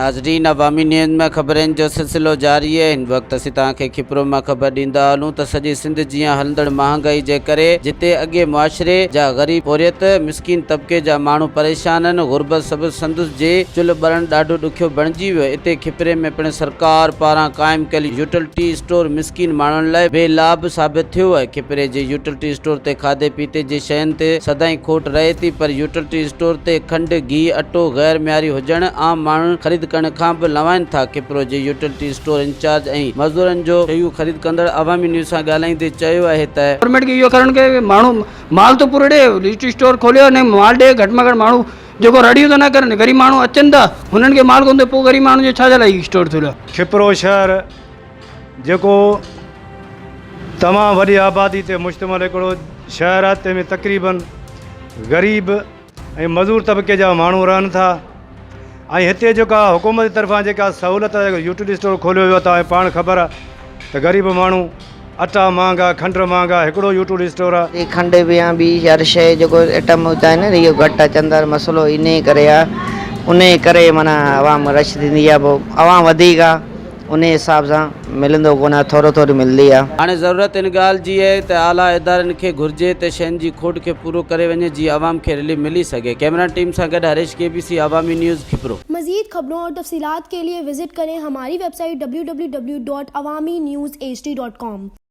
ناظرين عوامي نيوز ۾ خبرن جو سلسلو جاري آهي هن وقت اسين توهان کي کپرو مان خبر ڏيندا هلون ته سڄي سنڌ جيان هلندڙ مهانگائي جي ڪري جتي اڳي معاشري جا غريب پورهيت مسڪين طبقي جا ماڻهو پريشان آهن غربت سبب سندس جي چلهه ٻرڻ ڏاڍو ڏکيو بڻجي ويو اتي کپري ۾ پڻ سرڪار پاران قائم ڪيل يوٽلٽي اسٽور مسڪين ماڻهن لاء بي لاڀ ثابت ٿيو آهي. کپري جي يوٽلٽي اسٽور تي کاڌي پيتي جي شين تي سدائين کوٽ رهي ٿي پر يوٽلٽي اسٽور تي کنڊ، گيهه، اٽو غير معياري هجڻ عام ماڻهن خريد ڪرڻ کان به لنوائن ٿا. کپرو جي يوٽلٽي اسٽور انچارج ۽ مزدورن جو شيون خريد ڪندڙ عوامي نيوز سان ڳالهائيندي چيو آهي ته. گورنمينٽ کي اهو ڪرڻ کي ماڻهو مال ته پورو ڏي يوٽلٽي اسٽور کوليو ۽ مال ڏي گهٽ ۾ گهٽ ماڻهو جيڪو رڙيون ته نه ڪرن غريب ماڻهو اچن ٿا هنن کي مال ڪونه ٿو پوء غريب ماڻهن جو ڇا جي لاء اسٽور کوليو. کپرو شهر جيڪو تمام وڏي آبادي تي مشتمل هڪڙو شهر آهي تنهن ۾ تقريبن غريب ۽ مزور طبقي جا ماڻهو رهن ٿا ۽ هتي جيڪا حڪومت جي طرفان جيڪا سهولت يوٽيلٽي اسٽور کوليو ويو آهي پاڻ خبر آهي ته غريب ماڻهو اٽا مهانگا کنڊ مهانگا هڪڙو يوٽيلٽي اسٽور آهي. هي کنڊ به يا ٻي هر شيء جيڪو ائٽم هوندا آهن اهو گهٽ اچن ٿا مسئلو انهي ڪري آهي انهي ڪري معنيٰ عوام رش ٿيندي آهي پوء عوام وڌيڪ آهي انهي حساب سان ملندو ڪونه آهي ٿورو ٿوري ملندي آهي. هاڻي ضرورت ان ڳالهه جي آهي ته اعليٰ ادارن کي گهرجي ته شين جي کوٽ کي پورو ڪري وڃي جيئن عوام کي رليف ملي سگهي. ڪئميرا ٽيم سان گڏ Harish K B C Awami news Khipro. مزيد خبرون اور تفصيلات کے لئے وزٽ ڪرين ھماري web site www.awamiNewsHD.com.